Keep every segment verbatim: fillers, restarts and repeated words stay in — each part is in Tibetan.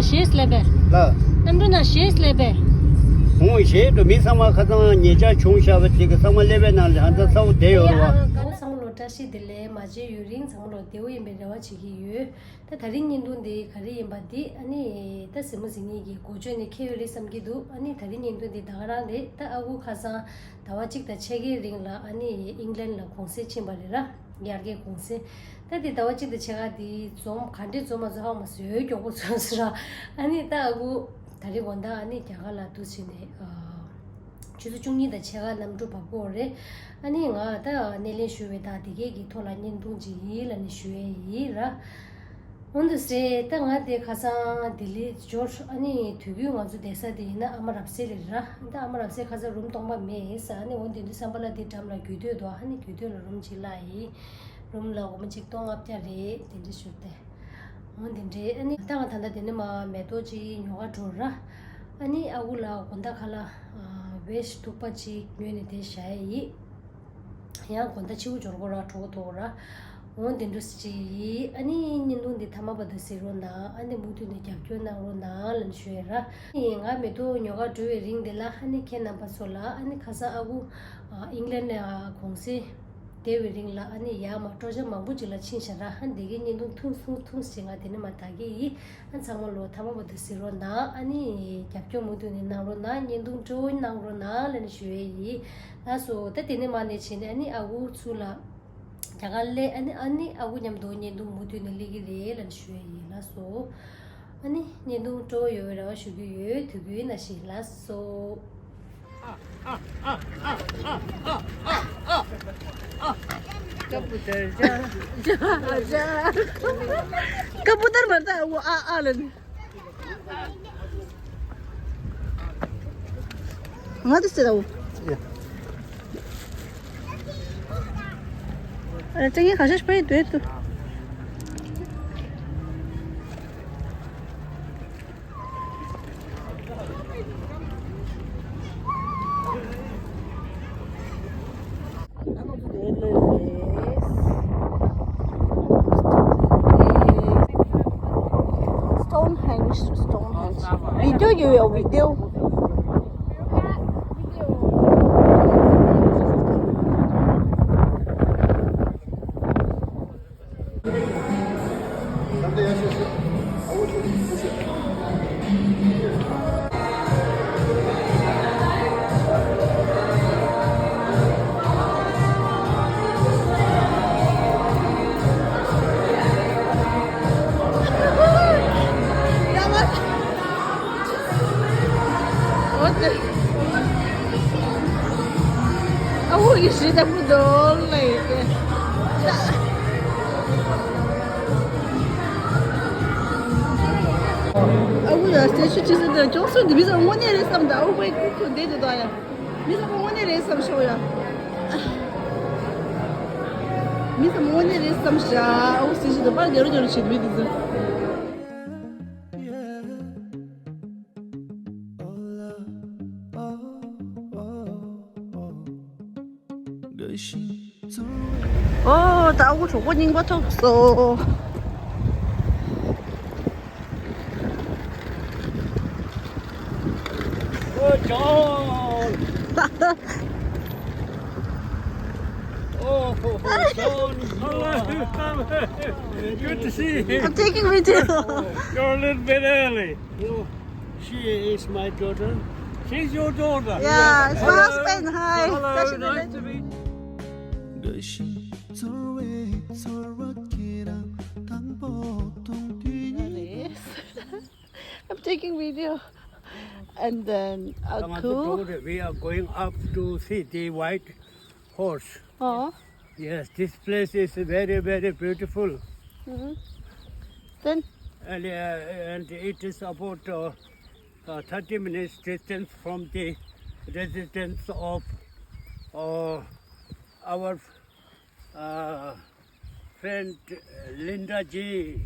ཞེས་ལས་པས། ལ། གནམ་གྲུ་ནང་ཞེས་ལས་པས། ཧུང་ཞེས་དུ་མི་ཚང་མ་ཁ་སང་ཉེ་ཆར་བྱུང་བཞག་པ་དེ་གི་ཚང་མ་ཀླད་པའི་ནང་ལ་ཧ་ཚ་ཚ་བོ་བསྡད་ཡོད་རེད་བ། ཨ་ཚང་མ་ལོ་བཀྲ་ཤིས་བདེ་ལེགས། མ་མཇལ་ཡུན་རིང་། ཚང་མ་ལོ་བདེ་བོ་ཡིན་པའི་རེ་བ་བྱེད་ཀྱི་ཡོད། ད་ད་རིང་བརྙན་ཐུང་འདི་ག་རེ་ཡིན་པ་འདི་ཨ་ནི་ད་གཟིགས་མོ་གཟིགས་མཁན་གྱི་འགོ་བརྗོད་ནས་ཁེལ་ཡོད་རེད་བསམ་གྱི་འདུག་ཨ་ནི་ད་རིང་བརྙན་ཐུང་འདི་ད་ག་རང་རེད། ད་ཨ་ཁུ་ཁ་སང་ཟླ་བ་གཅིག་དང་ཕྱེད་ཀའི་རིང་ལ་ཨ་ནི་ཨིང་ལན་ལ་གུང་སེང་ཕྱིན་པ་རེད་ར། ཡར་རྒྱས་གུང་སེང་། ད་དེ་ཟླ་བ་གཅིག་དང་ཕྱེད་ཀ་དེ་འཛོམས་ག་འདྲས་འཛོམས་མ་འཛོམས་ཧ་མ་སོས་མགྱོགས་པོ་འཛོམས་སོང་ར། ཨ་ནི་ད་ཨ་ཁུ་ད་རེས་དགོང་དག་ཨ་ནི་རྒྱ་གར་ལ་འདུག་བྱས་ནས་ཨ། ཆུ་ཚོད་བཅུ་གཉིས་དང་ཕྱེད་ཀ་གནམ་གྲུ་བབས་ཀྱི་ཡོད་རེད། ཨ་ནི་ང་ད་སྣེ་ལེན་ཞུ་བའི་ད་དེ་གས་ཀྱི་ཐོག་ལ་བརྙན་ཐུང་ཅིག་ཡིན་ལབ་ནས་ཞུ་ཡས་ཡིན་ར། འོན་ཏེ་ཟེར་ད་ང་དེ་ཁ་སང་ལྡི་ལི་འབྱོར། ཨ་ནི་དུས་རྒྱུན་ང་ཚོ་བསྡད་ས་དེ་ཡིན་ན་ཨ་མ་རབ་གསལ་རེད་ར། ད་ཨ་མ་རབ་གསལ་ཁ་སང་རུམ་སྟོང་པ་མེད་ས། ཨ་ནི་འོན་ཏེ་འདི་བསམ་པ་ལ་དེ་འགྲམ་ལ་རྒྱུད་སྟོད་དོ། ཨ་ནི་རྒྱུད་སྟོད་ལ་རུམ་གཅིག་བརླག་ཡིན། རུམ་ལ་སྒོར་མོ་གཅིག་སྟོང་ལྔ་བརྒྱ་རེད། དེ་འདྲ་ཞུ་སྟེ། འོ་དེ་འདྲའི་ཨ་ནི་ད་ང་ད་ལྟ་དེ་ནས་མ་མེ་ཏོག་ཅིག་ཉོ་ག་འགྲོ་ར། ཨ་ནི་ཨ་ཁུ་ལ་དགོང་དག་ཁ་ལ་ཝེ་ཤི་ཐུག་པ་ཅིག་ཉོས་ནས་དེ་བཞག་ཡ་ཡིན། ཡང་དགོང་དག་ཕྱི་པོ་འབྱོར་གོ་ར་གྲོགས་ཐོག་ར། འོ་དེ་འདྲ་ཅིག་ཡིན། ཨ་ནི་བརྙན་ཐུང་འདི་མཐའ་མ་བར་དུ་གཟིགས་རོགས་གནང་། ཨ་ནི་མུ་མཐུད་ནས་རྒྱབ་སྐྱོར་གནང་རོགས་གནང་ལབ་ནས་ཞུ་ཡ་ར། ཨ་ནི་ང་མེ་ཏོག་ཉོ་ག་འགྲོ་བའི་རིང་འདི་ལ་ཨ་ནི་ཁྱེད་རྣམ་པ་ཚོ་ལ་ཨ་ནི་ཁ་སང་ཨ་ཁུ་ཨིང་ལན་ནས་གུང་སེང་བསྡད་པའི་རིང་ལ་ཨ་ནི་ཡར་མར་སྤྲོ་འཆམ་མང་པོ་ཅིག་ལ་ཕྱིན་ཤག་ར། ཨ་འདི་གའི་བརྙན་ཐུང་ཐུང་ཐུང་ཐུང་ཞིག་ང་དེ་ནས་མར་དག་གི་ཡིན། ཨ་ཚང་མ་ལོ་མཐའ་མ་བར་དུ་གཟིགས་རོགས་གནང་། ཨ་ནི་རྒྱབ་སྐྱོར་མུ་མཐུད་ནས་གནང་རོགས་གནང་། བརྙན་ཐུང་སྤྲོ་བོ་གནང་རོགས་གནང་ལབ་ནས་ཞུ་ཡས་ཡིན། ལགས་སོ། ད་དེ་ནས་མར་ནས་བྱས་ནས་ཨ་ནི་ཨ་ཁུ་ཚུར་ལ་རྒྱ་གར་སླེབས། ཨ་ནི་ཨ་ནི་ཨ་ཁུ་མཉམ་དུ་བརྙན་ཐུང་མུ་མཐུད་ནས་སླེབས་ཀྱི་རེད་ལབ་ནས་ཞུ་ཡས་ཡིན། ལགས་སོ། ཨ་ནི་བརྙན་ཐུང་སྤྲོ་བོ་ཡོད་པའི་རེ་བ་ཞུ་གི་ཡོད། དུས་རྒྱུན་ནང་བཞིན་ལགས་སོ། ཀ་པུ་ཏར་མ་ད་འོ་ཨ་ཨ་ལ་ནི། ང་དེ་ཟེར་ལ་འོ། ཨ་ལ་ཏྲེ་ངེ་ག་ཤ་ཤ་པའི་འདོད་དུ། Stonehenge, Stonehenge. Video, you will video. ཨ་ཁུ་གི་ཞི་ད་པུ་དོ་ལེ། ཨ་ཁུ་ཡ་སྟེ་ཤུ་ཅི་སི་དེ་ཅོག་སུ་འདི་མི་ཚང་དངོས་གནས་རེད་བསམ་ད། ཨ་ཁུ་ཁུ་ཁུ་འདི་དེ་དོ་ཡ། མི་ཚང་དངོས་གནས་རེད་བསམ་ཤོག་ཡ། མི་ཚང་དངོས་གནས་རེད་བསམ་ཤག་ཨ་ཁུ་སི་ཤི་དེ་པར་རྒྱ་རུ་རྒྱ་རུ་བྱེད་མི་དེ་ཚོ། ཨོ་ད་ཨ་ཁུ་གྲོགས་པོ་རྙིང་པ་ཐོབ་སོང་། Oh, John! Oh, John, you are Good to see you. I'm taking video. You're a little bit early. You know, she is my daughter. She's your daughter? Yeah, it's my husband. Hi. Hello, nice to meet you. I'm taking video. And then, uh, ང་ཚོ་འགྲོ་གི་རེད། We are going up to see the White Horse. Oh. Yes, this place is very, very beautiful. Mm-hmm. Then? And, uh, and it is about, uh, uh, thirty minutes distance from the residence of, uh, our, uh, friend, uh, Linda G.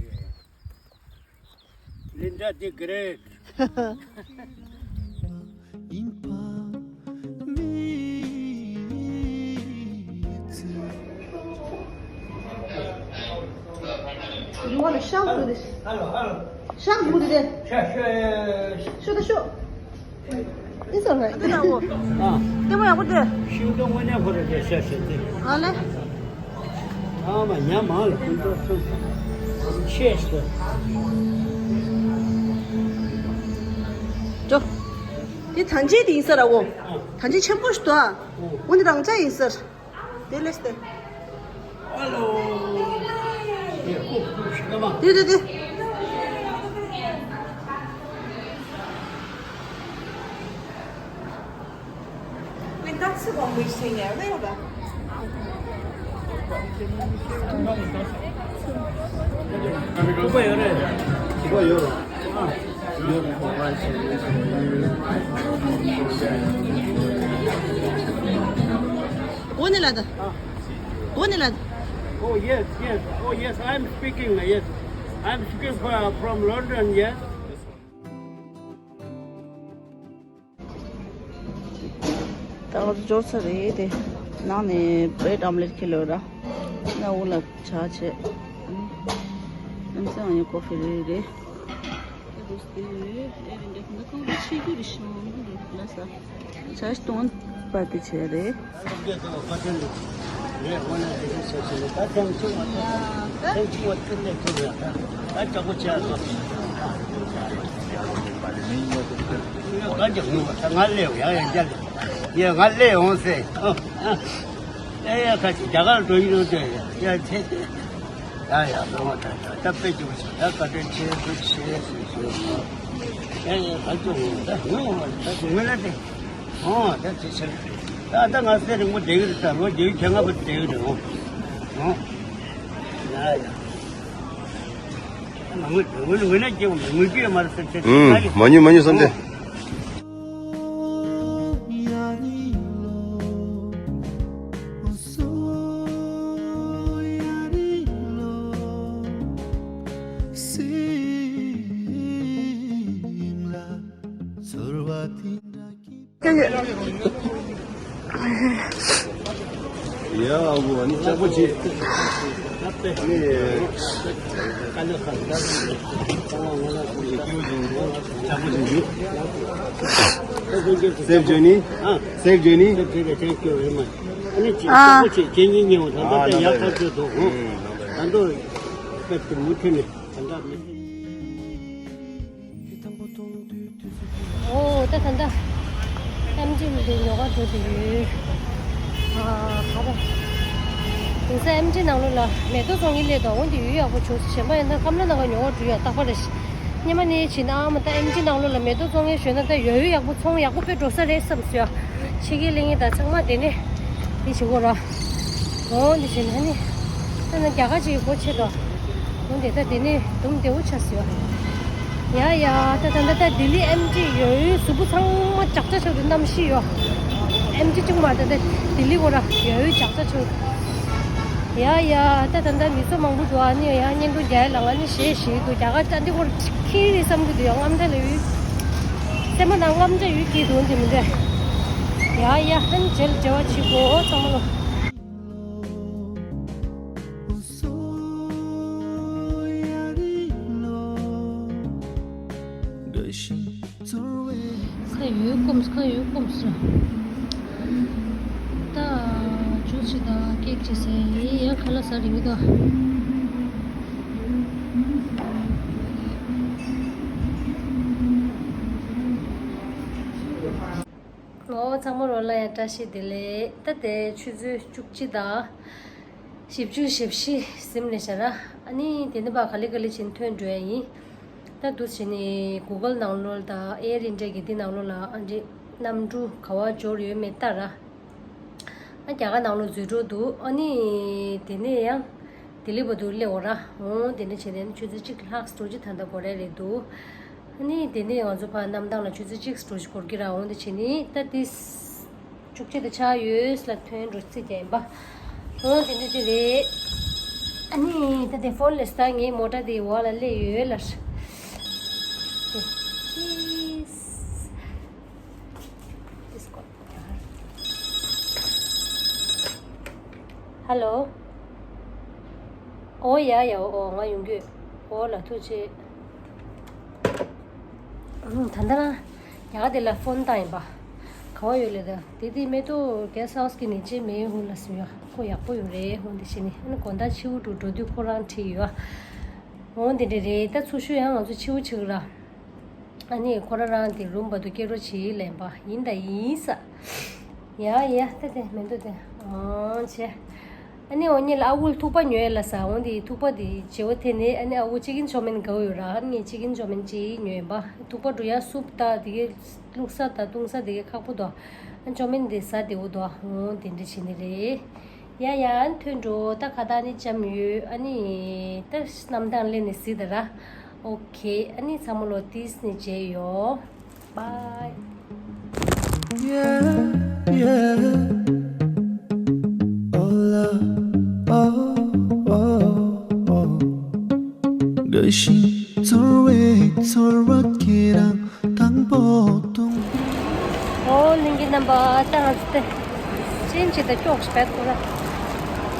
Linda the Great. You wanna shout to this? Hello, hello. ཤག་མུ་དེ་རེད། ཤག་ཤག་ཤོ་ད་ཤོ། It's alright. ཨ་ལྟད་མོ་ཡག་པོ་དེ། ཤིང་སྡོང་དངོས་གནས་ཁོ་རེ་རེད་ཤག་ཤག་དེ། ཨ་ལེ། ཨ་མ་ཉ་མང་ལ་ཀུན་ཏུ་སོང་། ཆེས་སོ། ཅོ། དེ་ཐང་ཆེན་དེ་ཡིན་ས་ར་འོ། ཐང་ཆེན་ཆེན་པོ་ཞིག་འདུག་ཨ། འོ་འདི་རང་ཅག་ཡིན་ས། དེ་ལས་ཏེ། ཧ་ལོ། དེ་ཁོ་ཁོ་ཤི་ཀ་མ། དེ་དེ་དེ། When that's the one we've seen earlier, then. གོ་ནི་ལ་ད། གོ་ནི་ལ་ད། Oh, yes, yes. Oh, yes, I'm speaking, yes. I'm speaking from, from London, yes. ད་འབྱོར་ཚར་རེད་དེ། ནང་ནས་bread omelette ཁྱེར་ལོས་ར། ང་འོག་ལ་ཇ་བྱས། ཨམ་སང་ཡང་ཀོ་ཧྥི་རེད་རེད། ཨེ་རུ་སྟེ་ཨེ་རིན་འདྲ་ཁོང་ཁང་ཆེ་རྒྱུ་རེད་ཤང་རེད་ལ་ས། ཇ་སྟོང་པ་དེ་བྱས་རེད། ང་སླེབས་ཡོང་ཟེར། ཨ་ཨ། ཨེ་ཡ་ཁ་ཅིག་རྒྱ་གར་འགྲོ་ཡི་འགྲོ་དེ་ཡ་ཡ་ཡ་ལོ་ད་ད་ད་དཔེ་ཅིག་ད་བཀའ་དྲིན་ཆེ་ཟེར་ཆེ་ཟེར་ཟེར། ཡ་ཡ་ད་ཅུང་ད་ངོ་ད་ངོ་ལ་དེ། ཨོ་ད་དེ་ཆེ། ད་ད་ང་སེ་རིང་པོ་བསྡད་ཀྱི་རེད། ད་ལོ་བརྒྱད་ཅུ་གྱ་ལྔ་པོ་བསྡད་ཀྱི་རེད། ཨོ་ཨོ། ཡ་ཡ། ང་ངོ་ངོ་ངོ་ན་སྐྱེ་བ་མི་ངོ་སྐྱེ་མ་རེད་ཟེར་ཏེ། ཨུམ་མ་ཉོས་མ་ཉོས་བསམ་སྟེ། ཡ་ཨ་བུ་ཨ་ནི་ལྕགས་པོ་ཆེ། སེབ་ཇོ་ནི། སེབ་ཇོ་ནི། ཨ་ནི་ལྕགས་པོ་ཆེ་ཁྱེད་གཉིས་ཉེ་བོ་ད་ལྟ་ཡག་པོ་བྱོས་འདུག་ད་ལྟ་དཔེ་དེ་མུ་མཐུད་ནས་ད་ལྟ། ཨོ་ད་ད་ད། ཨེམ་ཆི་མི་དེ་ཉོ་ག་འགྲོ་དེ་ཡོད། ཨ་ག་རེ། དེང་སང་ཨེམ་ཆི་ནང་ལོགས་ལ་མེ་ཏོག་བཙོང་གི་སླེབས་དང་འོང་དེ་ཡོད་ཡག་པོ་བྱུང་། གཞན་པ་ཡིན་ན་ཀམ་ལ་ནང་ག་ཉོ་ག་འགྲོ་ཡ་རྟག་པ་རེད། སྙེ་མ་ནས་བྱིན་ཨ་མ་ད་ཨེམ་ཆི་ནང་ལོགས་ལ་མེ་ཏོག་བཙོང་ཡ་ཞོན་ན་ད་ཡོད་ཡོད་ཡག་པོ་ཚོང་ཡག་པོ་དཔེ་འགྲོ་ས་རེད་བསམ་སོ་ཡ། ཕྱི་རྒྱལ་སླེབས་ངེས་ད་ཚང་མ་དེ་ནས་དེ་བྱེད་དགོས་ར། འོ་འདི་བྱས་ན་ནི། ད་ནི་རྒྱ་གར་ཅིག་གི་སྒོ་ཕྱེ་དོ། འོ་འདི་ད་འདི་ནི་དུམ་བདེ་བོ་ཆགས་སོ། ཡ་ཡ་ད་ད་ད་ད་ལྡི་ལི་ཨེམ་ཆི་ཡོད་གཟུགས་པོ་ཚང་མ་ཇག་ཇག་ཆགས་འདུག་གནམ་གཤིས་ཡོད། ཨེམ་ཆི་གཅིག་མ་ད་ད་ལྡི་ལི་སྐོར་ཡོད་ཇག་ཇག་ཆགས། ཡ་ཡ་ད་ད་ད་མི་ཚོ་མང་པོ་འདུག་ཨ་ནི་ཡ་བརྙན་ཐུང་རྒྱག་ཡ་ལ་ང་ནི་ཞེད་ཞེད་འདུག་རྒྱ་གར་ད་འདི་སྐོར་ཁྱི་རེད་བསམ་གྱི་འདུག་ཡ་རྔམ་སྐྲག་ལ་ཡོད། སེམས་པ་ནང་རྔམ་སྐྲག་ཡོད་ཀྱི་འདུག་འདི་མི་འདྲ། ཡ་ཡ་ཧན་ཇེལ་འབྲེལ་བ་བྱེད་དགོས་ཚང་མ་ལོ། ཁ་ཡོད་སྐོམ་ཁ་ཡོད་སྐོམ་སོང་། ད་ཇུས་ཅིག་དང་ཀེག་ཅིག་ཟས་ཡིན་ཡང་ཁ་ལག་ཟ་རིང་གི་ད། ཨོ་ཚང་མ་རོ་ལ་ཡང་བཀྲ་ཤིས་བདེ་ལེགས། ད་དེ་ཆུ་ཚོད་བཅུ་གཅིག་དང་བཞི་བཅུ་ཞེ་བཞི་ཟིན་ནས་བཞག་ར། ཨ་ནི་དེ་ནི་ཕར་ག་ལེ་ག་ལེ་བྱས་ནས་ཐོན་འགྲོ་ཡ་ཡིན། ད་འདུག་བྱས་ནས་གུ་གལ་ནང་ལོགས་དང་ཨེ་ཡར་ཨིན་ཌི་ཡ་གི་འདི་ནང་ལོགས་ལ་ཨ་འདི་གནམ་གྲུ་ག་པར་འབྱོར་ཡོད་མེད་ལྟ་ར། ཨ་རྒྱ་གར་ནང་ལོགས་འཛུལ་འགྲོ་འདུག་ཨ་ནི་དེ་ནས་ཡང་ལྡི་ལི་བར་དུ་སླེབས་འོ་ར། འོ་དེ་འདྲ་བྱས་ནས་ཆུ་ཚོད་གཅིག་ལྷག་འགྲོ་རྒྱུ་ད་ལྟ་འགོར་ཡ་རེད་འདུག་ཨ་ནི་དེ་ནས་ང་ཚོ་ཕར་གནམ་ཐང་ལ་ཆུ་ཚོད་གཅིག་འགྲོ་རྒྱུ་འགོར་གྱི་ར། འོ་དེ་བྱས་ནས་ད་དེ་བཅུ་གཅིག་དེ་ཆགས་ཡོད་ལ་ཐོན་འགྲོ་རྩིས་རྒྱག་ཡིན་པ། འོ་དེ་འདྲ་ཅིག་རེད། ཨ་ནི་ད་དེ་ཧྥོན་ལས་ད་ངའི་མོ་ཊ་དེ་འོག་ལ་སླེབས་ཡོད་ལ། ཅིས། ཧ་ལོ། ཨོ་ཡ་ཡ་ཨོ་ང་ཡོང་གི་ཡོད། ཨོ་ལ་ཐུགས་རྗེ་ཆེ། ད་ལྟ་ན་ཉག་དེ་ལ་ཕོན་བཏང་ཡིན་པ། ག་བ་ཡོད་ལེ་ད། དེ་དེ་མེ་ཏོག་གེ་སི་ཧའུ་སི་གི་ནི་ཅེ་མེ་ཧུ་ལ་སུ་ཡ། ཁོ་ཡག་པོ་ཡོད་རེད། ཧོན་དེ་ཤི་ནི་ཨ་ནི་དགོང་དག་ཕྱི་དབུགས་འགྲོ་འགྲོ་དུས་ཁོ་རང་ཁྲིད་ཡོད་ཨ། ཧོན་དེ་འདྲ་རེད། ད་ཚུར་ཤོག་ཡང་ང་ཚོ་ཕྱི་དབུགས་ཆུ་ར། ཨ་ནི་ཁོ་ར་རང་དེ་རུམ་བར་དུ་སྐྱེལ་རོགས་བྱེད་ལན་པ་ཡིན་ད་ཡིན་ས། ཡ་ཡ་ད་དེ་མེ་ཏོག་དེ་ཨང་ཆེ། ཨ་ནི་འོ་ཉིད་ལ་ཨ་ཁུ་ལ་ཐུག་པ་ཉོས་ལ་ས། འོ་འདི་ཐུག་པ་འདི་བརྗེ་བོ་དེ་ནི་ཨ་ནི་ཨ་ཁུ་ཅི་ཀིན་ཅོ་མིན་དགའ་བོ་ཡོད་ར། ཨ་ནི་ཅི་ཀིན་ཅོ་མིན་ཅི་ཉོས་པ། ཐུག་པ་འགྲོ་ཡ་སུབ་ད་དེ་གའི་བླུག་ས་ད་བཏུང་ས་དེ་གའི་ཁག་པོ་དོ། ཨ་ཅོ་མིན་དེ་ས་དེ་བོ་དོ། འོ་དེ་འདྲ་བྱེད་ནི་རེད། ཡ་ཡ་ཨ་ནི་ཐོན་འགྲོ་ད་ག་ད་ཨ་ནི་ཅམ་ཡོད། ཨ་ནི་ད་གནམ་ཐང་ལེན་ནི་སི་ད་ར། ཨོ་ཁེ། ཨ་ནི་ཚང་མ་ལོ་ཏིས་ནི་བརྗེ་ཡོད། Bye. Yeah, yeah. Hola, oh, oh, oh. དགའ་ཞིང་ཚོར་བའི་ཚོར་བ་ཁྱེད་རང་དང་པོ་མཐོང་། ཨོ་ལིང་གི་རྣམ་པ་ད་ང་ཚོ་དེ་ཅན་ཅི་ད་ཀྱོག་ཤི་པད་ཁོ་ན་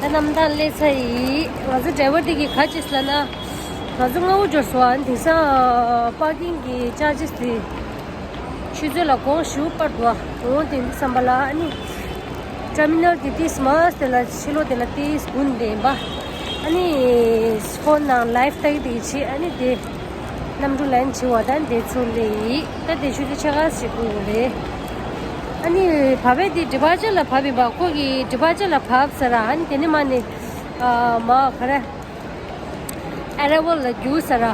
ད་གནམ་ཐང་སླེབས་ཚར་ཡིན། ང་ཚོ་ཌ་རའི་ཝར་དེ་གི་ག་ཅིས་ལ་ན་ང་ཚོ་སྔ་བོ་འབྱོར་སོང་། ཨ་ནི་དེང་སང་པར་ཀིང་གི་ཅར་ཇིས་དེ། ཆུ་ཚོད་ལ་གོང་ཞུ་པར་དུ་འོང་དེ་འདི་བསམ་པ་ལ་ཨ་ནི་ཊར་མི་ནལ་གི་ཏིས་མ་དེ་ལ་ཕྱི་ལོགས་དེ་ལ་ཏིས་དགུན་དེ་ཡིན་པ། ཨ་ནི་ཕོན་ནང་ལའིབ་ལྟ་གི་དེ་ཆེ། ཨ་ནི་དེ་གནམ་གྲུ་ལན་ཆེ་བ་དང་དེ་ཚོ་ལས་ཡིད་ད་དེ་ཆུ་ཚོད་ཕྱེད་ཀ་ཞིག་དགོས་རེད། ཨ་ནི་བབས་པས་དེ་ཌི་པར་ཅར་ལ་བབས་ཡིན་པ། ཁོ་གི་ཌི་པར་ཅར་ལ་བབས་ཟེར་ར། ཨ་ནི་དེ་ནི་མ་ནི་མ་ག་རེ། ཨ་ར་ཝལ་ལ་རྒྱུགས་ས་ར།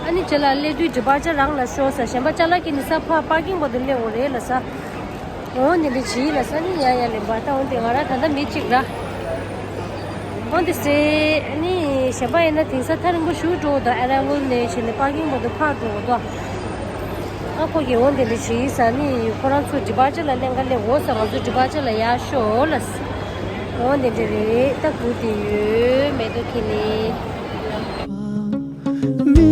ཨ་ནི་ཅ་ལག་སླེབས་དུས་ཌི་པར་ཅར་རང་ལ་ཤོར་ས། གཞན་པ་ཅ་ལག་གི་ནི་ས་ཕ་པར་ཀིང་བར་དུ་སླེབས་འོ་རེད་ལ་ས། འོ་ནི་འདི་བྱིས་ལ་ས་ནི་ཡ་ཡ་ལེན་པ་ད། འོ་འདི་ང་ར་ད་ལྟ་མི་གཅིག་ར། འོ་འདི་སེ་ཨ་ནི་གཞན་པ་ཡིན་ན་དེང་སང་ཐག་རིང་པོ་ཞུ་འགྲོ་ད། ཨ་ར་ཝལ་ནས་བྱས་ནས་པར་ཀིང་བར་དུ་ཕར་འགྲོ་འོ་ད། ཨ་ཁོ་གི་འོ་འདི་འདྲ་བྱེད་ས་ནི་ཁོ་རང་ཚོ་ཌི་པར་ཅར་ལ་ལེན་ག་ལེ་འོ་ས། ང་ཚོ་ཌི་པར་ཅར་ལ་ཡར་ཤོག་ལ་ས། འོ་འདི་འདྲ་རེད། ད་གུ་དེ་ཡོད་མེ་ཏོག་ཁྱེར་ནི། མི་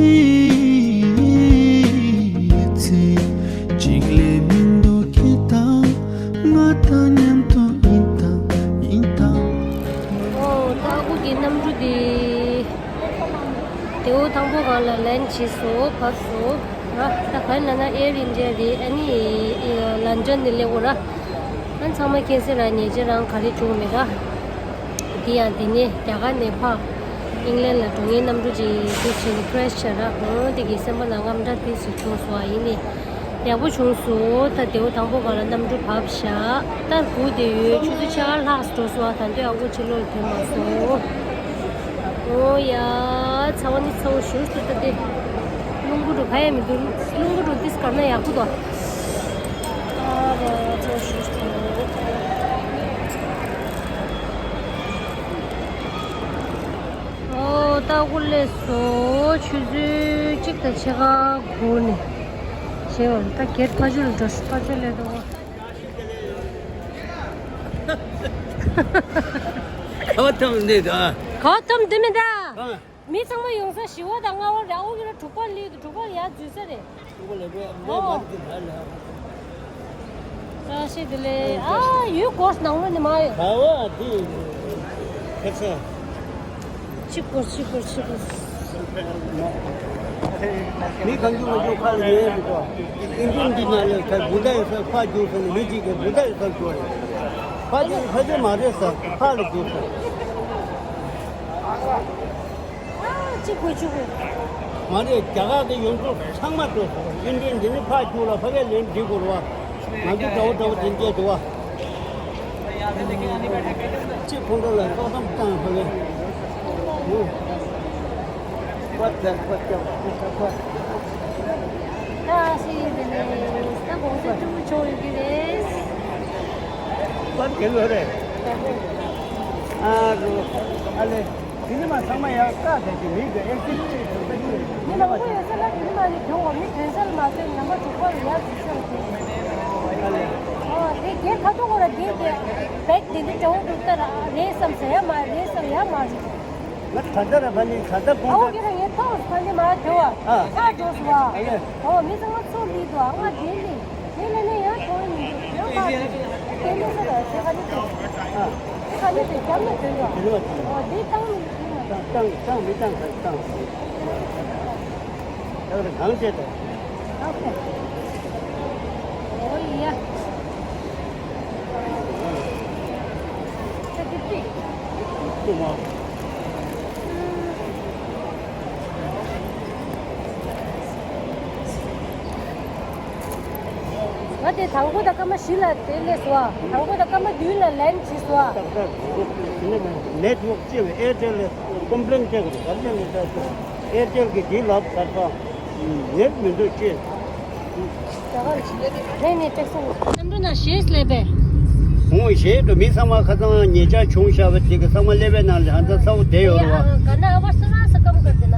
ཚེ་གཅིག་ལས་མི་འདུག་ཁྱེད་དང་ང་དང་མཉམ་དུ་ཡིན་དང་ཡིན་དང་། ཨོ་ད་ཨ་ཁུ་གི་གནམ་གྲུ་དེ། དེའུ་དང་པོ་སྒང་ལ་ལན་བྱས་སོ། བབས་སོ། ང་ད་ག་ལ་ན་ཨེར་ཨིན་ཌི་ཡ་རེད། ཨ་ནི་ལན་ཌན་ནས་སླེབས་འོ་ར། ཨ་ཚང་མ་མཁྱེན་གསལ་ར། ཉེ་ཆར་རང་ག་རེ་བྱུང་མེད་ར། དེ་ཡང་དེ་ནས་རྒྱ་གར་ནས་ཕ་ཨིང་ལན་ལ་འགྲོ་མཁན་གནམ་གྲུ་ཅིག་དེ་བྱས་ནས་ཀྲེ་ཤི་བྱས་ར། འོ་དེ་གི་སེམས་པ་ནང་དངངས་སྐྲག་ཏོག་ཙམ་བྱུང་སོང་། ཨ་ཡིན་ནི་ཡག་པོ་བྱུང་སོང་། ད་དེའུ་དང་པོ་སྒང་ལ་གནམ་གྲུ་བབས་ཤག་ད་སྒུག་བསྡད་ཡོད། ཆུ་ཚོད་ཕྱེད་ཀ་ལྷག་འགྲོ་སོང་། ད་དུང་ཨ་ཁུ་ཕྱི་ལོགས་ལ་ཐོན་མ་སོང་། ཨོ་ཡ། ཚ་བ་ནི་ཚ་བོ་ཞེ་པོ་ད་དེ། རླུང་བུ་འགྲོ་ག་ཡ་མི་འདུག་རླུང་བུ་འགྲོ་ཏིས་གར་ན་ཡག་པོ་འདུག་ཨ་རོ་ཚ་བོ་ཞེ་པོ། ཨོ་ད་ཨ་ཁུ་སླེབས་སོང་། ཆུ་ཚོད་གཅིག་དང་ཕྱེད་ཀ་འགོར་ནས། བྱས་པ་ད་གེ་ཊི་ཕར་ཕྱོགས་ལ་འགྲོ། ཕར་ཕྱོགས་སླེབས་འདུག་ག་བ་ཐམ་འདི་ད། ག་བ་ཐམ་འདི་མི་ད། ཨ། མི་ཚང་མ་ཡོང་ས་བཞི་པ་དང་ལྔ་པ་རེད། ཨོ་གི་ར་དྲུག་པ་སླེབས་འདུག་དྲུག་པ་ཡར་འཛུལ་ས་རེད། དྲུག་པ་ལ་བས་ཨོ། ང་འདི་ད་ལ། བཀྲ་ཤིས་བདེ་ལེགས། ཨ་ཡུལ་སྐོར་ནང་ལོགས་ནས་མ་ཡོད། ད་བ་འདི་ཁ་ས། གཅིག་སྐོར་གཅིག་སྐོར་གཅིག་སྐོར། མི་གང་བྱུང་མ་བྱུང་ཁ་ལ་ཉན་མི་འགྲོ། ཨིན་ཇི་འདི་ནང་ལ་ཁ་བུ་ད་ཡོད་ས་ཕ་རྒྱུག་ས་ནས་མི་གཅིག་གིས་བུ་ད་ཡོད་ས་རྒྱུག་རེད། ཕ་རྒྱུག་ཕ་རྒྱུག་མ་རེད་ས་ཕ་ལ་རྒྱུག་ས། གཅིག་དགོས་གཅིག་དགོས། མ་རེད། རྒྱ་གར་གྱི་ཡོངས་རྫོགས་ཚང་མ་འགྲོ་སོང་། ཨིན་ཇི་འདི་ནི་ཕ་རྒྱུག་ལ་ཕ་གིར་ལེན་འགྲིག་དགོས་རེད་བ། ང་ཚོ་འདྲ་བོ་འདྲ་བོ་དེ་འདྲས་འདུག་བ། གཅིག་ཁོང་ཁྲོ་ལ་ཏོག་ཙམ་བཏང་ཕ་གི། ཁ་ཤས་ཡིན་པས་ནས་ད་གོང་ས་སྤྲུལ་སྐུ་མཆོག་ཡོད་ཀྱི་རེད། པར་དེ་ལོ་རེད། ཨ་རོ། ཨ་ལེ། དེ་ནི་མ་ཚང་མ་ཡང་བཀག་བསྡད་ཀྱི་མི་གི་ཨེག་སི་ཌེན་ཊི་ཞིག་ད་ཅི་རེད། མི་མང་པོ་ཡོད་ས་ལ་དེ་ནི་མ་ནི་གྱོང་བ་མི་དྲན་ས་ལ་མ་ཚོད་ནམ་པ་དྲུག་པ་ལ་ཡར་འཛུལ་ས་ལ་དེ། ཨ་ལེ། ཨ་དེ་རྒྱལ་ཁ་ཐུག་གོ་ར་དེ་དེ་བེག་དེ་འདི་འདྲ་བོ་འདུག་ལྟ་ར་རེད་བསམ་ཟེར་ཡ་མ་རེད་བསམ་ཡ་མ་རེད། ང་ད་ལྟ་ར་ཕ་ནི་ད་ལྟ་ཨ་ཁོང་ཁོ་ད་གི་ར་ངས་ཐོག་ཕ་ནི་མ་དེ་བ། ཨ། ཁ་འགྲོ་སོང་བ། ཨ་ལེ། ཨོ་མི་ཚང་མ་ཚོ་ལི་དུ་ཨ་ང་དེ་ལི། དེ་ལས་ནས་ཡང་ཐོག་ཡིན་འདུག་ཡང་ཁ་དེ་དེ་ལས་ས་ར་དེ་ཁ་ནི་དེ། ཨ། དེ་ཁ་ནི་དེ་རྒྱབ་ནས་དོན་དུ། དེ་ནི་མ་དེ། ཨོ་དེ་བཏང་མི་དེ་མ། བཏང་བཏང་བཏང་མི་བཏང་ག་བཏང་། ད་ག་ར་གང་བྱས་ཏོ། ཨོ་ཁེ། ང་དེ་དང་པོ་དང་སྐར་མ་བཞི་ལ་དེ་སླེབས་སོང་ཨ། དང་པོ་དང་སྐར་མ་བདུན་ལ་ལན་བྱས་སོང་ཨ། ནེཊ་ཝརཀ་ཅེས་པའི་ཨེར་ཊེལ་ལ་ཀོམ་པི་ལེན་བྱེད་དགོས་རེད། ག་རེ་ནས་ད་ཨེར་ཊེལ་གྱི་འདི་ལབ་གར་སོང་། ནེཊ་མི་འདུག་ཅེས། རེད་ནས་ཀྲེག་སོང་། གནམ་གྲུ་ནང་ཞེས་སླེབས་པས། འོང་ཞེས་དུ་མི་ཚང་མ་ཁ་སང་ཉེ་ཆར་བྱུང་བཞག་པ་དེ་གི་ཚང་མ་སླེབས་པའི་ནང་ལ་ཧ་ད་ཚ་བོ་བསྡད་ཡོད་རེད་བ། ག་ན་ཨ་བ་སུ་ར་ས་ཀམ་ཀར་དེ་ན། ཨ།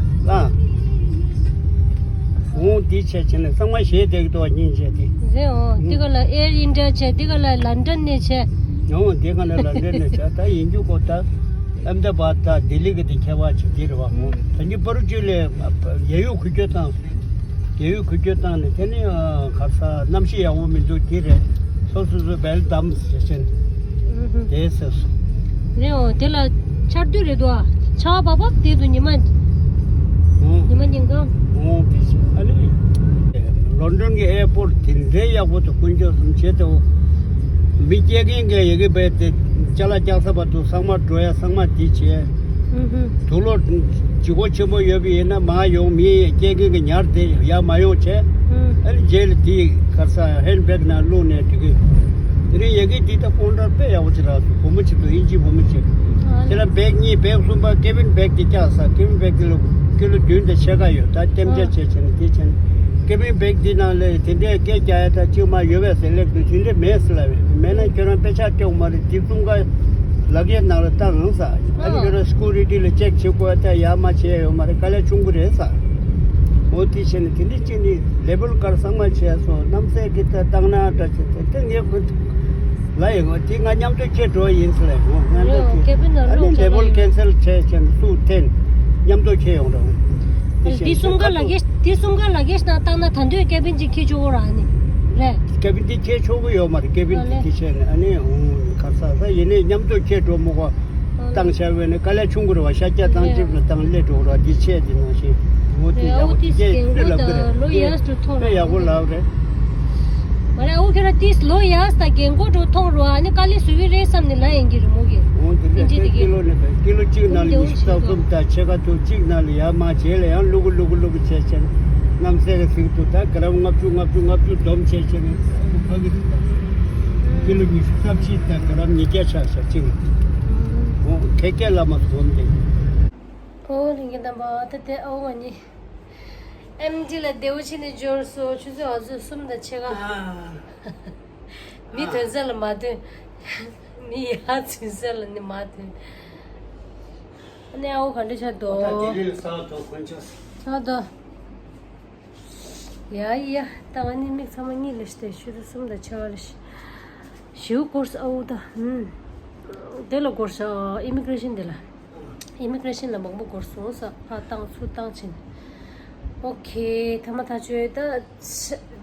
འོང་འདི་བྱས་བྱས་ནས་ཚང་མ་ཞེས་བསྡད་ཀྱི་འདུག་བ་སྙིང་རྗེ་དེ། རེད་འོང་དེ་ག་ལ་ཨེར་ཨིན་ཌི་ཡ་བྱས། དེ་ག་ལ་ལན་ཌན་ནས་བྱས། འོང་དེ་ག་ལ་ལན་ཌན་ནས་བྱས། ད་ཡིན་རྒྱུ་གོ་ད་ཨམ་ད་བ་ད་ལྡི་ལི་གི་དེ་ཁྱད་པར་ཅིག་དེ་རེད་བ། འོང་ད་ནི་པ་རུ་ཅུ་ལས་ཡ་ཡོ་ཁུ་ཁྱོད་བཏང་། རྒྱལ་ཡུལ་ཁུ་སྐྱོད་བཏང་ནས་དེ་ནི་ཨ་ག་ས་གནམ་གཤིས་ཡག་པོ་མི་འདུག་དེ་རེད། སོ་སོ་སོ་བལ་འདམ་ཟེར་ཆེན་དེ་ཟེར་སོང་། རེད་འོ་དེ་ལ་ཆར་དུས་རེད་འདུག་ཨ། ཆར་པ་བབ་བབ་དེ་དུ་ཉི་མ། ཨོ། ཉི་མ་ཉིན་གང་། ཨོ་དེ་ཟེར་ཨ་ནི། ལོན་ཌོན་གྱི་ཨེར་པོར་ཊི་དེ་འདྲའི་ཡག་པོ་འདུག་དཀོན་མཆོག་གསུམ་བྱེད་དོ། མི་སྐྱེལ་མཁན་གྱི་ཡི་གེ་བས་དེ་ཅ་ལག་རྒྱག་ས་བར་དུ་ཚང་མ་འགྲོ་ཡ་ཚང་མ་དེ་བྱས། དུག་ལོག་ལྗིད་ཁོག་ཆེན་པོ་ཡོད་པ་ཡིན་ན་མར་ཡོང་མི་སྐྱེལ་མཁན་གྱི་ཉར་དེ་ཡར་མ་ཡོང་བྱས། ཨ་ནི་རྗེས་ལ་དེའི་ག་ས་ཧེན་ཌི་བེག་ནང་བླུགས་ནས་འགྲིག་གི། དེ་རིང་ཡ་གི་དེ་ད་ཀོན་ཊར་དཔེ་ཡག་པོ་ཅིག་རག་སོང་། བུ་མོ་ཅིག་འདུག་དབྱིན་ཇིའི་བུ་མོ་ཅིག་དེ་ལ་བེག་གཉིས་བེག་གསུམ་པ་ཀེ་བིན་བེག་དེ་བཀྱགས་ས། ཀེ་བིན་བེག་དེ་ལ་ཀི་ལོ་བདུན་དང་ཕྱེད་ཀ་ཡོད། ད་ལྟེམ་རྒྱ་བྱས་བྱས་ནས་དེ་བྱས་ནས་ཀེ་བིན་བེག་དེ་ནང་ལ་དེ་འདྲའི་སྐད་རྒྱག་ཡ་ད་ཅིག་མ་ཡོད་པས་ཟེར་ལེགས་འདུག་དེ་འདྲ་མེད་ཟེར་ལབ་ཡོད། མེད་ན་ཁྱོད་རང་དཔེ་ཆ་སྟོན་མ་རེད། དེ་གསུམ་ཀ་ལག་ཡས་ནང་ལ་བཏང་ཡོང་ས། ཨ་ནི་ཁྱོད་རང་སི་ཀུ་རི་ཊི་ལ་ཅེག་བྱེད་དགོས་ད་ཡ་མ་བྱས་ཡོད་མ་རེད། དཀའ་ལས་ཆུང་གི་རེད་ས། འོ་དེ་བྱས་ནས་དེ་འདྲ་ཅིག་ནི་ལེ་བལ་གར་ཚང་མ་བྱས་སོང་། རྣམ་སྲས་ཀྱི་ད་བཏང་ན་འདྲ་བྱས་དེ་དེ་ངས་ཁོ་ལ་ཡིན་ངོ་དེ་ང་མཉམ་དུ་ཁྱེར་འགྲོ་ཡིན་ཟེར་ལབ་ཡོང་། ང་ལ་རེད་ཀེ་བིན་ནང་ཨ་ནི་ལེ་བལ་ཀེན་སལ་བྱས་བྱས་ནས་སུ་འཐེན་མཉམ་དུ་ཁྱེར་ཡོང་རོགས། དེ་བྱས་དེ་གསུམ་ཀ་ལ་གེ་དེ་གསུམ་ཀ་ལ་གེ་ཤ་ན་བཏང་ན་ད་འདོད་ཀེ་བིན་ཅིག་ཁྱེར་ཆོག་གོ་ར་ནི་རེད། ཀེ་བིན་དེ་ཁྱེར་ཆོག་གི་ཡོད་མ་རེད། ཀེ་བིན་དེ་དེ་བྱས་ནས་ཨ་ནི་འོང་གར་ས་ས་ཡིན་ནའི་མཉམ་དུ་ཁྱེར་འགྲོ་མོ་གོ། བཏང་བྱ་བས་ནི་དཀའ་ལས་ཆུང་གི་རེད་བ། ཤ་རྒྱགས་བཏང་ཅིག་ལ་བཏང་སླེབས་འགྲོ་ར་འདི་ཆས་དེ་ནང་བཞིན་འོ་དེ་ཡག་པོ་དེ་ཆས་དེ་ལབ་གི་རེད། ལོ་ཡག་ཏུ་མཐོང་དཔེ་ཡག་པོ་ལབ་རེད། མ་རེད་ཨོ་ཁྱོད་ར་ཏིས་ལོ་ཡག་ད་རྒན་གོག་འགྲོ་མཐོང་རོགས་ཨ་ནི་དཀའ་ལས་བཟོ་གི་རེད་བསམ་ནས་ལ་ཡིན་གྱི་རེད་མོ་གི། འོ་དེ་ཡིན་གྱི་དེ་གི་ཀི་ལོ་ནས་ཀི་ལོ་གཅིག་ནང་ལ་ཉི་ཤུ་རྩ་གསུམ་དང་ཕྱེད་ཀ་དུ་གཅིག་ནང་ལ་ཡར་མར་རྗེས་ལ་ཡང་ལུ་གུ་ལུ་གུ་ལུ་གུ་བྱས་བྱས་ནས་གནམ་སའི་གི་ཚིག་ཏུ་ད་ག་རམ་ལྔ་བཅུ་ལྔ་བཅུ་ལྔ་བཅུ་སྡོམ་བྱས་བྱས་ནས་ཕ་གི་ཀི་ལོ་ཉི་ཤུ་རྩ་བཞི་དང་ག་རམ་ཉིས་བརྒྱ་ཆགས་ཤག་ཅིང་། ཨོ་ཁེ་ཁེ་ལ་མ་སོང་དེ། ཨོ་ལྷན་རྒྱས་རྣམ་པ་ད་དེ་ཨོ་ང་ནི་ཨེམ་ཌི་ལ་བདེ་བོ་ཆེ་ནས་འབྱོར་སོ། ཆུ་ཚོད་ཨ་ཚོད་གསུམ་དང་ཕྱེད་ཀ། མི་ཐོན་ས་ལ་མ་ཐོན། མི་ཡར་ཚུད་ས་ལ་ནི་མ་ཐོན། ཨ་ནི་ཨོ་ག་འདྲ་ཆགས་འདུག་ད་དེ་རིང་ས་ཐོག་ཁོན་ཆགས། ཆགས་འདུག་ཡ་ཡ། ད་ང་ནི་མིག་ཚང་མ་གཉིད་ལས་ཏེ་ཆུ་ཚོད་གསུམ་དང་ཕྱེད་ཀ་ལ་ཞིའུ་སྐོར་ས་ཨའུ་ད། ཨུམ། དེ་ལ་སྐོར་ས་ཨི་མི་གྷི་རེ་ཤན་དེ་ལ། ཨི་མི་གྷི་རེ་ཤན་ལ་མང་པོ་སྐོར་སོང་ས་ཕ་བཏང་ཚུར་བཏང་ཕྱིན། ཨོ་ཁེ་ཐ་མ་ཐག་ཆོད་ད།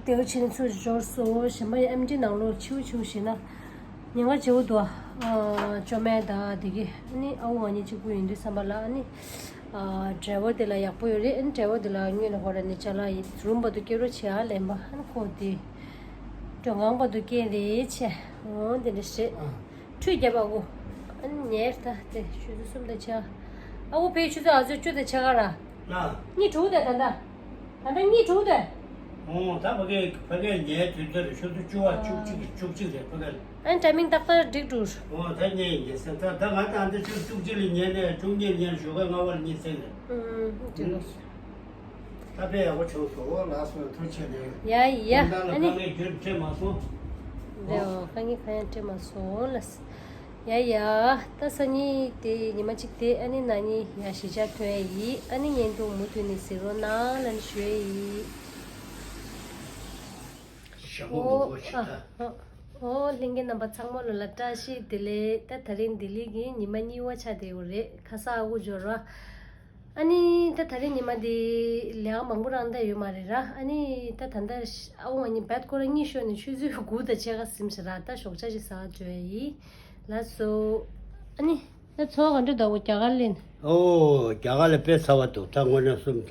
དེའུ་ཕྱིན་ཚུར་འབྱོར་སོང་། གཞན་པ་ཨེམ་ཌི་ནང་ལོགས་ཆིའུ་ཆིའུ་ཞེ་ན། ཉེན་ཁ་ཆེ་བོ་འདུག་ཨ། ཅོ་མེད་ད་དེ་གི་ཨ་ནི་ཨ་ཁུ་ང་གཉིས་གཅིག་པུ་ཡིན་དུས་བསམ་པ་ལ་ཨ་ནི། ཨ། ཌ་རའི་བར་དེ་ལ་ཡག་པོ་ཡོད་རེད། ཨ་ནི་ཌ་རའི་བར་དེ་ལ་དངོས་ནས་ཧོ་ར་ནི་ཅ་ལག་ཡིན་རུམ་བར་དུ་སྐྱེལ་རོགས་བྱེད་ཨ་ལེན་པ་ཨ་ནི་ཁོ་དེ་མགྲོན་ཁང་བར་དུ་སྐྱེལ་རེད་བྱས། འོ་དེ་འདྲ་བྱེད། ཁྲུས་རྒྱབ་ཨ་ཁུ། ཨ་ནི་ཉལ་ད་དེ་ཆུ་ཚོད་གསུམ་དང་ཕྱེད་ཀ་ཨ་ཁུ་ཕའི་ཆུ་ཚོད་ཨ་ཚོད་བཅུ་དང་ཕྱེད་ཀ་ར། ལ། གཉིད་དྲུག་དང་ད་ལྟ། ད་ལྟ་གཉིད་དྲུག་དང་། ཨོ་ད་ཕ་གི་ཕ་གི་ཉལ་དུས་ཚོད་རེད། ཆུ་ཚོད་བཅུ་པ་བཅུ་གཅིག་བཅུ་གཅིག་རེད་ཕ་གི་ལ། ཨ་ནི་ཊའི་མིང་ཏག་ཏག་འགྲིག་འགྲོ། ཨོ་ད་ཉལ་ཡིན་ཟེར་ད་ད་ང་ད་ཨ་འདི་ཆུ་ཚོད་བཅུ་གཅིག་ལ་ཉལ་ནས་བཅུ་གཉིས་ལ་ཉལ་ཞོགས་ཀ་ལྔ་པ་ལ་གཉིད་སད་རེད། ཨུམ་འགྲིག་འགྲོ། ད་དཔེ་ཡག་པོ་བྱུང་སོང་། ཨོ་ལགས་སོ་ཐུགས་རྗེ་ཆེ། ཡ་ཡ་ད་ལ་ཨ་ནི་ཕ་གི་རྒྱུན་འཕྲད་མ་སོང་། རེད་ཨོ་དཀའ་ངལ་གང་ཡང་འཕྲད་མ་སོང་ལ། ཡ་ཡ། ད་སང་ཉིན་དེ་ཉི་མ་གཅིག་དེ་ཨ་ནི་ན་ནིང་ཡ་གཞིས་ཆགས་ཐོན་ཡ་ཡིན། ཨ་ནི་བརྙན་ཐུང་མུ་མཐུད་ནས་གཟིགས་རོགས་གནང་ལབ་ནས་ཞུ་ཡ་ཡིན། ཞྭ་མོ་མང་པོ་ཞིག་ད། ཨོ་ལྷན་རྒྱས་རྣམ་པ་ཚང་མ་ལ་ལ་བཀྲ་ཤིས་བདེ་ལེགས། ད་ད་རིང་ལྡི་ལི་གི་ཉི་མ་གཉིས་པ་ཆགས་བསྡད་ཡོད་རེད། ཁ་སང་ཨ་ཁུ་འབྱོར་བ། ཨ་ནི་ད་ད་རིང་ཉི་མ་འདི་ལས་ཀ་མང་པོ་རང་ད་ཡོད་མ་རེད་ར། ཨ་ནི་ད་ད་ལྟ་ཨ་ཁུ་ང་གཉིས་བད་ཁོ་ར་གཉིད་ཤོར་ནས་ཆུ་ཚོད་དགུ་དང་ཕྱེད་ཀ་ཟིན་ཤག་ར། ད་ཞོགས་ཇ་ཞིག་ཟ་འགྲོ་ཡ་ཡིན། ལགས་སོ། ཨ་ནི་ད་འཚོ་བ་ག་འདྲ་འདུག་རྒྱ་གར་ལ་ཡིན། ཨོ་རྒྱ་གར་ལ་དཔེ་ཚ་བ་འདུག་ད་དངོས་གནས་གསུམ།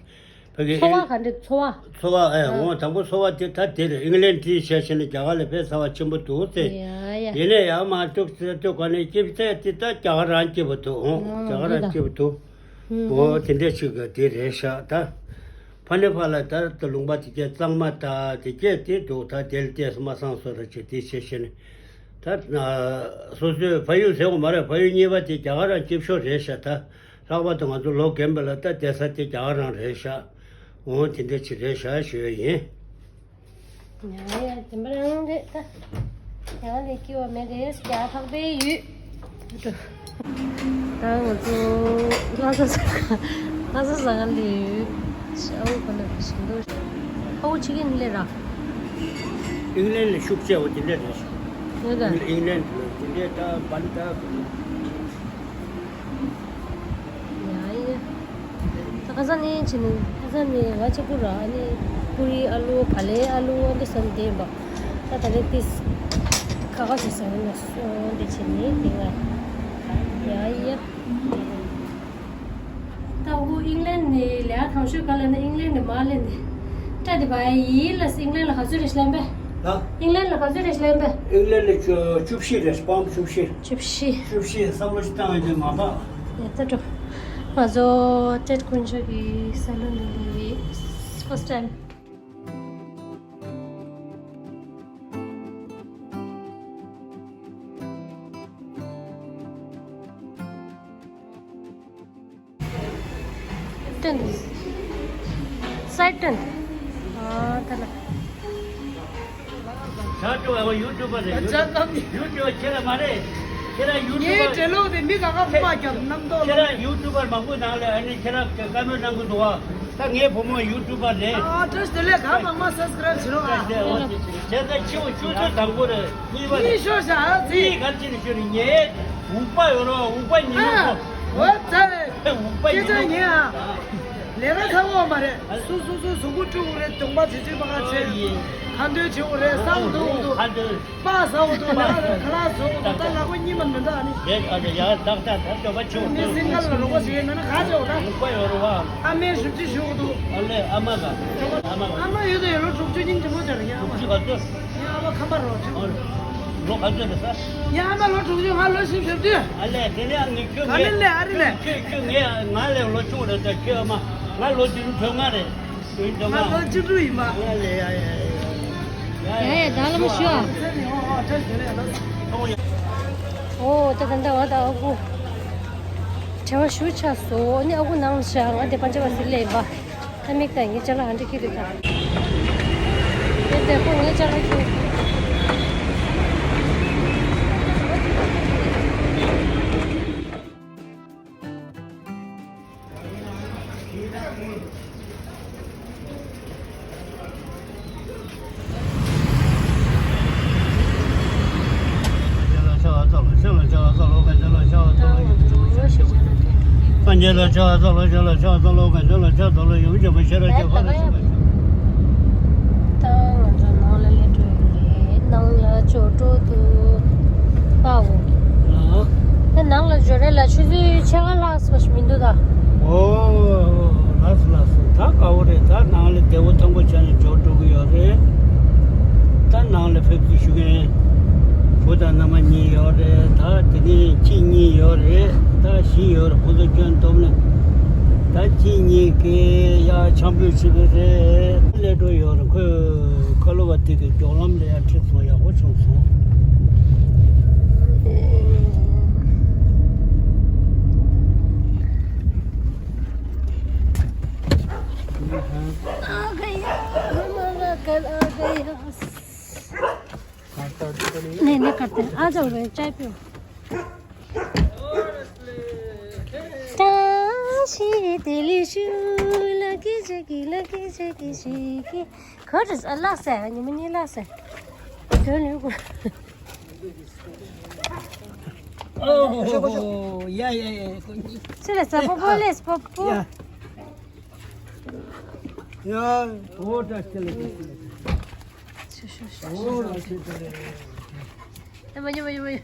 ཕ་གི་འཚོ་བ་ག་འདྲ་འཚོ་བ། འཚོ་བ་ཨེ་ཨ། འོ་དང་པོ་འཚོ་བ་དེ་ད་དེ་རེད། ཨིང་ལན་ཊི་བྱས་བྱས་ནས་རྒྱ་གར་ལ་དཔེ་ཚ་བ་ཆེན་པོ་འདུག་ཟེར། ཡ་ཡ། ཡིན་ནའི་ཡང་མ་ཐུག་ཚེ་ཐུག་ག་ནས་སྐྱིད་ཚད་དེ་ད་རྒྱ་གར་རང་སྐྱིད་པོ་འདུག་ཨོ་རྒྱ་གར་རང་སྐྱིད་པོ་འདུག་ཨོ་དེ་འདྲ་ཞིག་གི་དེ་རེད་ཤག་ད་ཕ་ནི་ཕ་ལ་ད་ད་ལུང་པ་དེ་གས་གཙང་མ་ད་དེ་གས་དེ་འདུག་ད་དེ་ལ་བལྟས་སོང་མ་སང་སོ་ར་ཅིག་དེ་བྱེད་བྱེད་ནས་ད་སོ་སོའི་ཕ་ཡུལ་ཟེར་བ་མ་རེད། ཕ་ཡུལ་གཉིས་པ་དེ་རྒྱ་གར་རང་སྐྱིད་ཤོས་རེད་ཤག་ད་ལྷག་པར་དུ་ང་ཚོ་ལོ་རྒན་པ་ལ་ད་བསྡད་ས་དེ་རྒྱ་གར་རང་རེད་ཤག་ཨོ་དེ་འདྲ་ཅིག་རེད་ཤག་ཞུ་ཡ་ཡིན། ཡང་ཡང་དེ་འདྲ་རང་རེད་ད། ཡང་ལས་སྐྱིད་པ་མེད་རེད་རྒྱ་ཐག་པའི་ཡུལ། ད་ང་ཚོ་ལྷ་ས་ས་ལྷ་ས་ས་ག་ལས་ཡུལ་ཤའོ་ག་ལ་ཞིང་འདུག་ཧའོ་ཆི་ཀིན་ལས་ར། ཨིང་ལན་ལ་ཤུགས་ཆེ་བ་དེ་འདྲ་རེད་ཤག་ཡོད་ད། ཨིང་ལན་ལ་དེ་འདྲ་ད་བན་ད། ཡ་ཡ། ད་ཁ་སང་ནས་ཕྱིན་ནས་ཁ་སང་ནས་ང་གཅིག་པུ་ར་ཨ་ནི་པུ་རི་ཨ་ལུ་ག་ལེ་ཨ་ལུ་ཨ་འདི་སོན་བསྡད་ཡིན་པ། ད་ད་རེས་ཏིས་ཁ་ཁ་ཞིག་བཟང་ཡོད་སོང་འདི་བྱས་ནས་དེ་ང་ཡ་ཡ། ད་འུ་ཨིང་ལན་ནས་ལས་ཨ་ཐང་ཤོས་ག་ལ་ནི་ཨིང་ལན་ནས་མ་ལེན་ནས་སྤྲད་དེ་བ་ཡིན་ལ་ཨིང་ལན་ལ་ག་ཚོད་རེད་ལེན་པས། ཨ། ཨིང་ལན་ལ་ག་ཚོད་རེད་ལེན་པས། ཨིང་ལན་ལ་བཅུ་བཅུ་བཞི་རེད་པའུན་བཅུ་བཞི། བཅུ་བཞི། བཅུ་བཞི་བསམ་བློ་ཞིག་བཏང་ཡོད་དུས་མ་འབག་ཡ་ད་འགྲོ། ང་ཚོ་ཏེད་དཀོན་མཆོག་གི་སལ་ལོན་འདི་ལ་ཡིན། ཕར་སི་ཊའིམ། སྟོན། སའི་སྟོན། ཨ་ད་ལ། ཇ་ཅོ་ཨ་ཡུ་ཊུབ་པར་རེད། ཇ་ཀམ་ཡུ་ཊུབ་པར་ཁྱེད་རང་མ་རེད། ཁྱེད་རང་ཡུ་ཊུབ་པར། ངའི་འབྲེལ་ལོག་དེ་མི་ག་ག་མ་རྒྱབ་རྣམ་རྟོག་ལ། ཁྱེད་རང་ཡུ་ཊུབ་པར་མང་པོ་ནང་ལ་ཨ་ནི་ཁྱེད་རང་བཀའ་མོལ་གནང་གི་འདུག་བ། ད་ངའི་བུ་མོ་ཡུ་ཊུབ་པར་རེད། ཨ་བཀྲ་ཤིས་བདེ་ལེགས། གང་མང་མང་སབ་སི་ཀ་རེབ་བྱེད་རོགས་ཨ། བཀྲ་ཤིས་བདེ་ལེགས། ཨོ་ཆེ་ཆེ། ཁྱེད་ཚོ་ཆུ་ཆུ་ཚོད་དང་པོ་རེད། གཉིས་པ་རེད། གཉིས་ཤོར་བཞག་ཨ་ཙི། གཉིས་ག་རེ་བྱས་ནས་ཤོར་ནས་ཉལ། འུག་པ་ཡོད་རོགས། འུག་པ་ཉལ་ཨ། ནས་ཁོ། འོ་ཙི། འུག་པ་ཉལ་ནས་ཁོ། ལས་ཀ་ཚ་བོ་མ་རེད། སུ་སུ་སུ་གཟུགས་པོ་བཀྲུ་དགོས་རེད། གདོང་པ་བྱེད་ཅིག་པ་ཁ་ཕྱེ། ཁ་འདོན་བྱེད་དགོས་རེད། བསང་འདུག་འདུག་ཁ་འདོན། པ་ཟ་འོ་འདུག་ལ་ཁ་ལག་ཟ་འོ་འདུག་ད་ལག་པ་གཉིས་མ་མི་འདུག་ཨ་ནི། རེད་ཨ་རེད་ཡ། ཏག་ཏག་ད་སྟོན་པ་ཆུ། མི་སིང་གལ་ལ་རོགས་པ་བྱེད་ན་ན་ག་ཅོག་ད། འུག་པ་ཡོད་རེད་བ། ཨ་མའི་ཞབས་ཕྱི་ཞུ་འདུག་ཨ་ལས་ཨ་མ་ག་ཨ་མ་ག་ཨ་མ་ཡོད་དོ་ཡོད། ལོ་དྲུག་ཅུ་ཉིན་དྲུག་ཅུ་ཡ་ཨ་མ། དྲུག་ཅུ་ག་ཚོད། ཡ་ཨ་མ་ཁམས་པ་རོགས་ཆུ། ལོ་ག་ཚོད་རེད་ས། ཡ་ཨ་མ་ལོ་དྲུག་ཅུ། ང་ལོ་བཞི་བཅུ་ཞེ་བདུན། ཨ་ལས་དེ་ནས་ཨ་ནི་ཁྱོད་ང་ངས་ལས་ཨ་རི་ལས། ཁྱོད་ཁྱོད་ངས་ང་ལས་ལོ་ཆུང་རེད་ད་ཁྱོད་ཨ་མ། ང་ལོ་བདུན་ཅུ་དོན་ལྔ་རེད། ང་ལོ་བཅུ་དྲུག་ཡིན་པ། ཡ་ཡ་ཡ་ཡ། ཡ་ཡ་ད་ལ་མ་ཞུ་ཨ། ཨོ་ད་ད་ད་ང་ད་ཨ་ཁུ། བྲེལ་བ་ཞུ་ཆགས་སོང་། ཨ་ནི་ཨ་ཁུ་ནང་ལ་ཤ་ང་དེ་པན་ཅ་བ་སི་ལ་ཡིན་པ། ད་མིག་ད་ངའི་ཅ་ལག་ཧ་འདྲ་ཁྱེར་དུས་ད། དེ་དེ་ཁོ་ངའི་ཅ་ལག་ཁྱེར། ད་ང་ཚོ་ནང་ལ་སླེབས་འགྲོ་ཡོད་རེད། ནང་ལ་ཅོག་ཀྲོ་འདུག་ཨོ། ད་ནང་ལ་འབྱོར་རེད་ལ། ཆུ་ཚོད་ཕྱེད་ཀ་ལྷག་སོང་ཞིག་མི་འདུག་ད། ཨོ། ལགས་སོ་ལགས་སོ། ད་དགའ་བོ་རེད། ད་ནང་ལ་བདེ་པོ་ཐང་པོ་བྱས་ནས་འབྱོར་འགྲོ་གི་ཡོད་རེད། ད་ནང་ལ་ཕེབས་བསུ་ཞུ་མཁན་བུ་དང་མནའ་མ་གཉིས་ཡོད་རེད། ད་དེ་ནས་ཁྱི་གཉིས་ཡོད་རེད། ད་བཞི་ཡོད་རེད། ཁོང་ཚོ་སྐྱོན་སྟོབས་ནས་ད་ཁྱི་གཉིས་ཀྱིས་ཡར་འཆམ་པོ་བྱེད་ཀྱི་རེད། སླེབས་འགྲོ་ཡོད་རེད། ཁོས་ཁ་ལོ་བ་དེ་གི་མགྱོགས་ལམ་ལ་ཡར་ཁྲིད་སོང་། ཡག་པོ་བྱུང་སོང་། नहीं, नहीं करते। आ जाओ रे, चाय पियो। ताशी तेली शू लगी जगी लगी जगी जगी। खरच अल्लाह से है, निमन अल्लाह से। क्यों नहीं को? Oh, yeah, yeah, yeah. चलो, सब बोले, पप्पू। Yeah. Yeah, वो तो चले गए। शू, शू, शू, शू। वो तो चले गए। ए, मजे, मजे, मजे।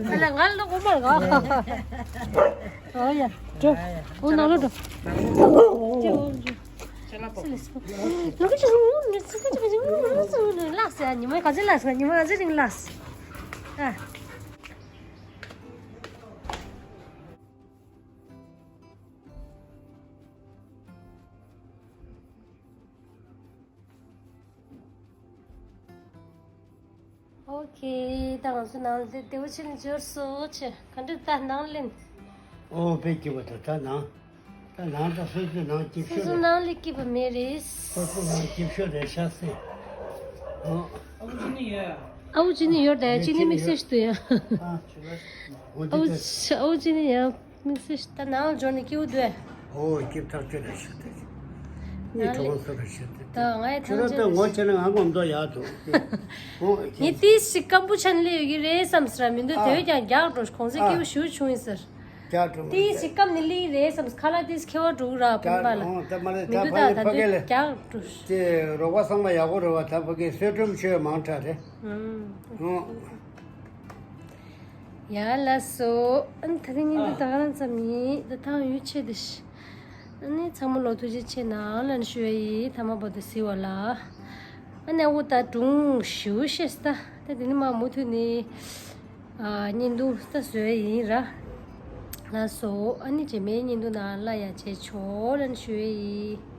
अरे, गाल तो कोमल का। ओ यार, जो, वो ना लो तो। जो, जो। ལགས་སོ། ཉི་མ་ག་ཚོད་ལགས་སོ། ཉི་མ་ག་ཚོད་རིང་ལགས་སོ། ཨ། ཨོ་ཁེ། ད་ང་ཚོ་ནང་ལ་བདེ་པོ་བྱས་ནས་འབྱོར་སོང་། ཆེ་ག་འདྲ། ད་ནང་ལེན། ཨོ་དཔེ་སྐྱིད་པོ་འདུག་ད་ནང་། ད་ནང་ད་སོ་སོའི་ནང་སྐྱིད་སོ་ཤོས་སོ་རེད། ནང་ལས་སྐྱིད་པ་མེད་རེད། སོ་སོ་ནང་སྐྱིད་ཤོས་རེད་ཤག་སེ། ཨོ། ཨ་བུ་ཅི་ནི་ཡོད། ཨ་བུ་ཅི་ནི་ཡོད་དེ་ཅི་ནི་དམིགས་བསལ་ཞིག་འདུག་ཡ། ཨ། ཨ་བུ་ཅི། ཨ་བུ་ཅི་ནི་ཡ། དམིགས་བསལ་ཞིག་ད་ནང་ལ་འབྱོར་ནས་སྐྱིད་པོ་འདུག་ཨོ་སྐྱིད་ཐག་ཆོད་རེད་ཤག་དེ། ནི་ནང་གྲོང་ལས་སོ་རེད་ཤག་དེ། ད་ང་ཡི་ཁྱོད་རང་ད་ངོ་ཆེ་ན་ང་ངོམ་དོ་ཡག་འདུག་ཨོ། ངས་ཐང་ཆད་ངས་ཏིས་ཞིག་སྐམ་པོ་ཆགས་ནས་སླེབས་ཡོད་ཀྱི་རེད་བསམ་ཟེར། མི་འདུག་ཨ། དེ་བས་ཀྱང་རྒྱགས་འགྲོ། གོང་ཚད་ཨ། སྐྱིད་པོ་ཞེ་པོ་བྱུང་ཡིན་ཟེར། རྒྱགས་འགྲོ་མི་ཏིས་འདུག་ཞིག་སྐམ་ནས་སླེབས་ཡིན་རེད་བསམ། ཁ་ལག་ཏིས་ཁེ་བ་འགྲོ་གི་ར། བུ་རྒྱགས་མོ་པ་ལ། འགྲོ་ཨོ་ད་མ་ལས་མི་ད་འདུག་ད་ཕ་གི་ད་ཕ་གི་ལ་རྒྱགས་འགྲོ། དེ་རོགས་པ་ཚང་མ་ཡག་པོ་རེད་བ། ད་ཕ་གི་གསོལ་སྒྲོམ་མཆོད་མང་དྲགས་རེད། ཨང་། ཨོ། ཡ་ལགས་སོ། ཨ་ནི་ད་རིང་ཉིན་དུ་ད་ག་རང་ཙམ་ཡིན། ད་ཐང་ཡུལ་ཆེ་དེ་ཤི། ཨ་ནི་ཚང་མ་ལོ་ཐུགས་རྗེ་ཆེ་གནང་ལན་ཞུ་ཡ་ཡིན། ཐ་མ་བར་དུ་གཟིགས་པ་ལ། ཨ་ནི་ཨ་བོ་ད་སྒྲུང་ཞུ་ཤེས་ད། ད་དེ་ནི་མ་མུ་མཐུད་ནི་ཨ་བརྙན་ཐུང་ད་བཟོ་ཡ་ཡིན་ར། ལགས་སོ། ཨ་ནི་རྗེས་མའི་བརྙན་ཐུང་ནང་ལ་ཡ་བྱེད་ཆོག་ལན་ཞུ་ཡ་ཡིན།